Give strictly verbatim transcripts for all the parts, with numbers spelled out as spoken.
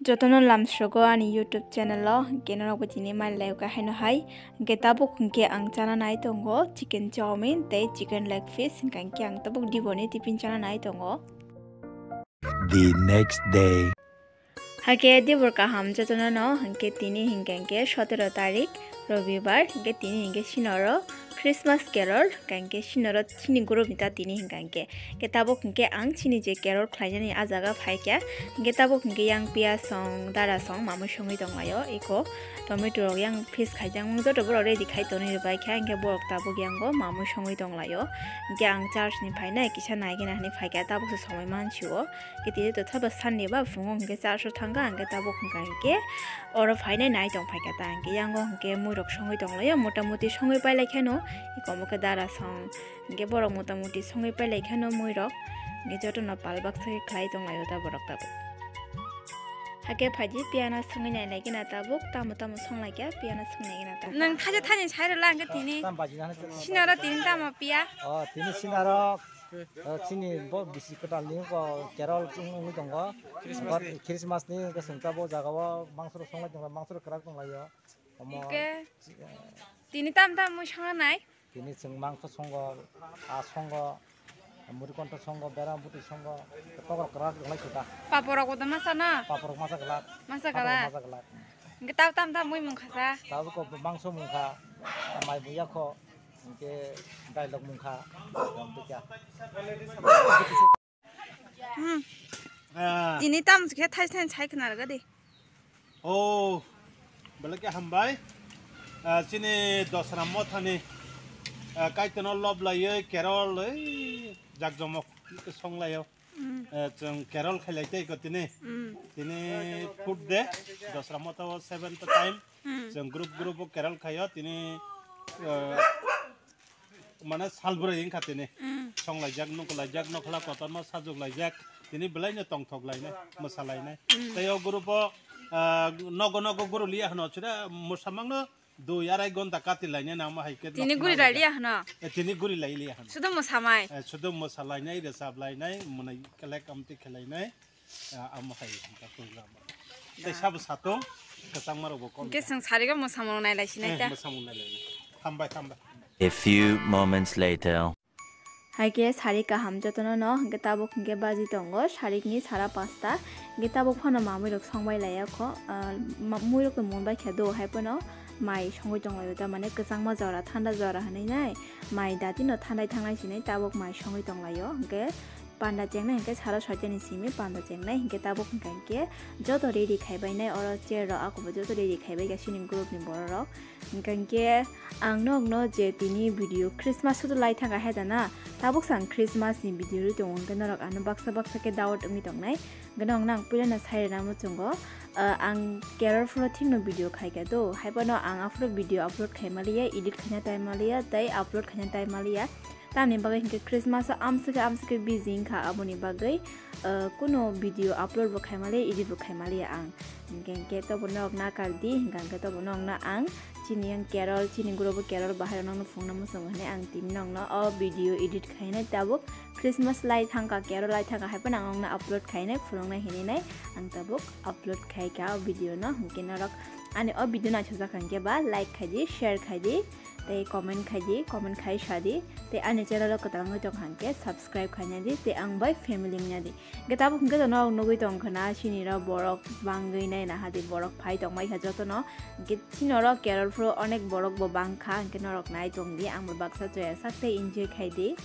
Jotono lamsrogo ani YouTube channel o, hwnkhe norokbo tini mailaio khe haino hai. Hwnkhe tabuk hwnkhe ang chana nai tongo chicken chowmin tei chicken leg piece, hwnkhe ang tabuk diboni tiffin chana nai tongo. The next day. Hakhe dibor kaham jotono no, hwnkhe tini hwnkhe hwnkhe sotero tarik Robibar, hwnkhe tini hwnkhe sinoro Christmas carol, hwnkhe sinoro chini group ni ta tini hwnkhe hwnkhe. Hwnkhe tabuk hwnkhe ang chini je carol khlainani ah jaga phaikha, hwnkhe tabuk hwnkhe yang piyaj song, dara song, mamui songwi tonglaio, eko tomato rok yang piece khaijak mung joto borok ready khai tonwi rwbaikha, hwnkhe borok tabuk yango mamui songwi tonglaio. Hwnkhe ang church ni phainai kisa naigena hinwi phaikha, tabukse somoi mansio. Hwnkhe tini to thaba Sunday ba phungo hwnkhe church o thangkha, hwnkhe tabuk hwnkha hwnkhe oro phainai nai tong phaikha ta, hwnkhe yango hwnkhe muirok songwi tonglaio, motamuti songwi pailaikheno, eko omo khe dara song, hwnkhe borok motamuti songwi pailaikheno muirok, hwnkhe jotono pal baksa khe khlai tonglaio ta borok tabuk. Hakhe phaidi piyano songwi nailaikhe na tabuk, tamo tamo songlaikha piyano songwi nailaikhe na tabuk. Nwng thaisa thaini sai rwla hwnkhe tini. Tam baji nang sinaro tini tamo piya? O, tini sinaro. O, chini bo bisi kwtal ni bo carol wng-, wngwi tongo. Christmas ni. Christmas ni hwnkhe chwng tabuk o jaga o mangso rok songlai tongo, mangso rok kwrak tonglaio. Omo. Hwnkhe tini tam tam mui songna nai? Tini chwng mangso songo, a songo, muri kontho songo, bera buti songo, tokol kwrak tonglai kho ta. Papor rok bo masa na? Papor rok masa glak. Masa glak? Papor rok masa glak. Hwnkhe tab tam tam mui mungkha sa? Tabuk o mangso mungkha, mai buya kho. Hwnkhe dailok mungkha, tongtwikha. Hmm. Ah. Tini tamo khe thai thai sai khna rwgadi. Oh, belai khe hambai. Ah, chini Dosra Mothani, ah, Kaitorno lob laiwi carol, ei, jakjomok songlaio. Hmm. Ah, chwng carol khailai tei ko tini. Hmm. Tini fourth day, Dosra Motha o seventh time. Hmm. Chwng group group o carol khaio tini, ah, mane salbrwi wngkha tini. Mm. Songlaijak, nukulaijak, nokhla kotorma sajuklaijak, tini belaino tongthok lainai, mwsalainai. Mm. Tei o group o, ah, nogo nogo guru liya hwno chwra mwsamangno dui arai gonta kati lainai nangma hai khe tini guri lai liya hwno? Eh, tini guri lai liya hwno. Sudo mwsamai? Eh, sudo mwsalainai, rwchap lainai, mwnai kelek amtwi khelainai. Ah, amo hai hwnka program. Tei sabo satung, kwchangma rokbo kom. Hwnkhe chwng sarigo mwsamung nailai sinai ta. Eh, mwsamung nailai. Hambai, hambai. A few moments later. Hai khe sari kaham jotono no, hwnkhe tabuk hwnkhe baji tongo, sarikni sara pasta. Hwnkhe tabuk phano mamui rok songbai laiya kho, ah, ma-, mui rok tong mung bai khe do, hai phano mai songwi tong laio ta, mane kwchangma jora, thanda jora hinwi nai, mai dati no thandai thangnai sinai tabuk mai songwi tong laio, hwnkhe Panda chengnai hwnkhe salo soitani simi panda chengnai hwnkhe tabuk hwnkha hwnkhe joto ready khaibainai oro chair rok akobo joto ready khaibai kha chini group ni borok rok. Hwnkha hwnkhe ang nokno je tini video Christmas sudu lai thangkha hai dana, tabuk sang Christmas ni video rwi tongo hwnkhe norok ano baksa baksa khe doubt wngwi tongnai. Hwnkhe nokno ang puilano sai rwna muchungo, ah, ang carol phuru thikno video khaikha do, haiphano ang aphuru video upload khaimaliya, edit khaina time maliya tei upload khaina time maliya. Tamni bagwi hinkhe Christmas o amswkhe amswkhe busy wngkha, aboni bagwi, uh, kuno video upload bo khaimaliya, edit bo khaimaliya ang. Hinkhe, hinkhe tobo norok nakardi, hinkhe, hinkhe tobo norokno ang chini yang carol, chini group o carol bahai rok nokno phungna muchungo hinwi ang tini nokno o video edit khainai tabuk Christmas lai thangkha, carol lai thangkha hai phano ang nokno upload khainai phunuknai hinwi nai ang tabuk upload khaikha o video no. Hinkhe norok ani o video naithokjak hinkhe ba like khaidi, share khaidi. Tei comment khaidi, comment khai sadi, tei ani channel o kwtal wngwi tongkha hwnkhe subscribe khaina di, tei ang bai family wngna di. Hwnkhe tabuk hwnkhe norok nugwi tongkha na, chini rok borok bangwi nai naha di, borok phai tongbai kha jotono. Hwnkhe chini oro carol phuru onek borok bo bangkha, hwnkhe norok nai tongdi, ang bo baksa choya sak tei enjoy khaidi.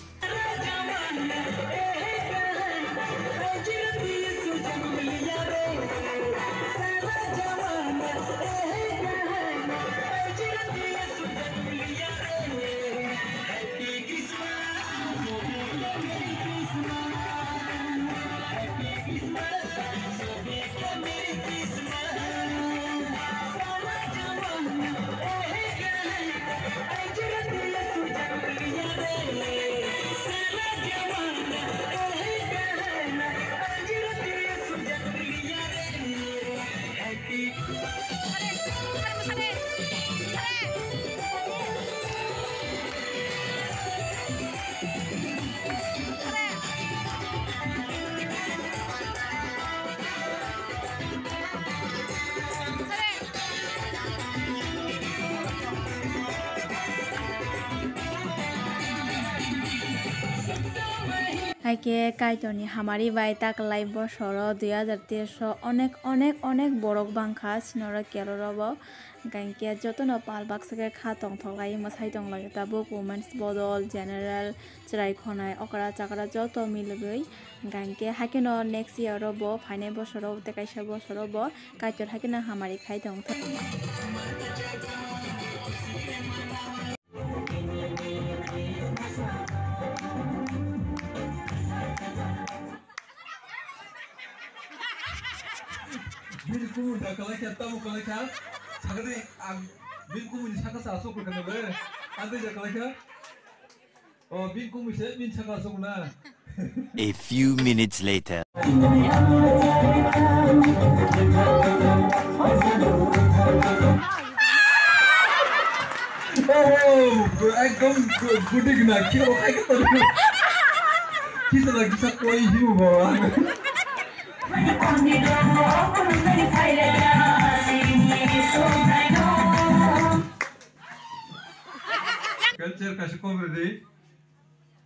Haikhe Kaitorni hamari bai taklai bosoro dui hazar teis o onek, onek, onek borok bangkha sinoro keloro bo. Hwnkhe jotono pal baksa khe kha tongthok lai mwsai tonglaio tabuk women's bodol, general, chwrai khonai, okra chakra joto milogwi. Hwnkhe haikhe no next year o bo phainai bosoro tei kaisa bosoro bo Kaitor haikhe no hamari khai tongthok. Bini kumun da kalai kha, tamo kalai kha. Sakadi ang bini kumun ni saka sa asok kha na be. Ande ja kalai kha. Oh, bini kumun se bini saka asok na. A few minutes later. Oh, ekdom gu-, gudi guna, khe bo khai khe tong. Kisa na kisa koi hiu bo. Culture kaisa kok ready.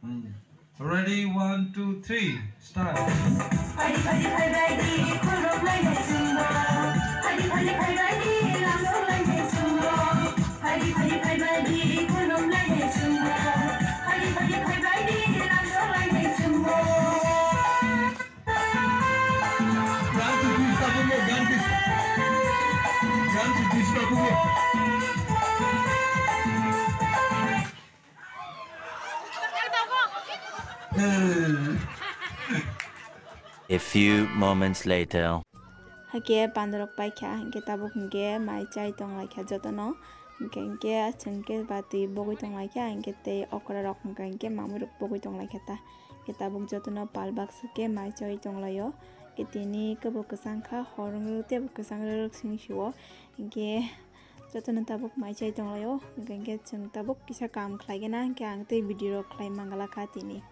Hmm. Ready, one, two, three, start. Ganti dis tabungo, ganti. Ganti dis tabungo. A few moments later. Haikhe pandarok paikha, hinkhe tabuk hinkhe mai chai tonglaikha jotono. Hinkhe, hinkhe chwng khe bati bogwi tonglaikha, hinkhe tei okra rok hinkhe, hinkhe mamwi rok bogwi tonglaikha ta. Hinkhe tabuk jotono pal baksa khe mai chai tonglaio. Hinkhe tini kebo kwchang kha, hor wng rwk tei bo kwchang rwk simi sio. Hinkhe jotono tabuk mai chai tonglaio. Hinkhe, hinkhe chwng tabuk kisa kam khlai gana, hinkhe ang tei video rok khlai mangala kha tini.